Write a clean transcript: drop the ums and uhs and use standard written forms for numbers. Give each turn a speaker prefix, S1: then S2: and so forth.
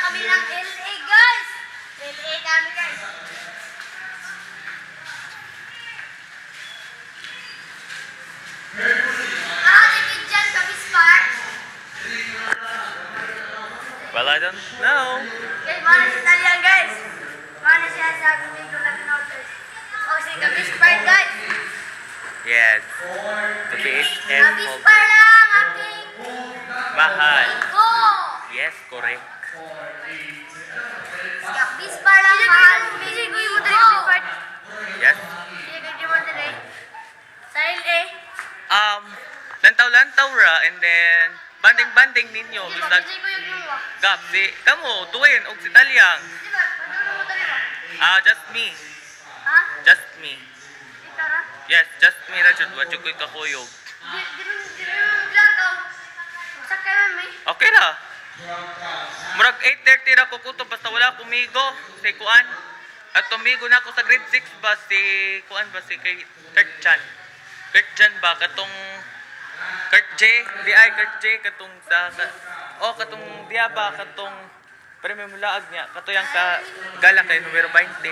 S1: kami ng LA, guys. LA kami, guys. Ah, dikit dyan kami spark.
S2: Well, I don't know.
S1: Guys, mana si Italian, guys. Mana siya sa amigo na pinorders. O, si kami spark, guys.
S2: Yes. The BHM
S1: Kami
S2: holder.
S1: spark lang ating
S2: Mahal.
S1: Go!
S2: Yes, correct.
S1: Kami spark lang mahal. Go!
S2: Yes.
S1: Sa LA.
S2: Lantaw-lantaw ra and then banding-banding ninyo
S1: Di ba,
S2: bisag
S1: DJ ko yung gumawa.
S2: gap si kamo tuwin og si Talyang.
S1: Di ba, matulog mo dali ba?
S2: Ah, just me.
S1: Ha?
S2: Just me.
S1: Ikaw ra?
S2: Yes, just me ra jud, wa jud ko'y kakuyog.
S1: Di, di, di, di, maglakaw. Sakay mami.
S2: Okay ra. Murag 8:30 ra ko kuto basta wala ko migo si kuan. At tumigo na ako sa grade 6 ba si kuan ba si kay Kurt Chan. Kurt Chan ba katong Kurt J, di ay Kurt J katong sa ka, oh katong diya ba katong pero may mulaag niya kato yang ka gala kay numero 20.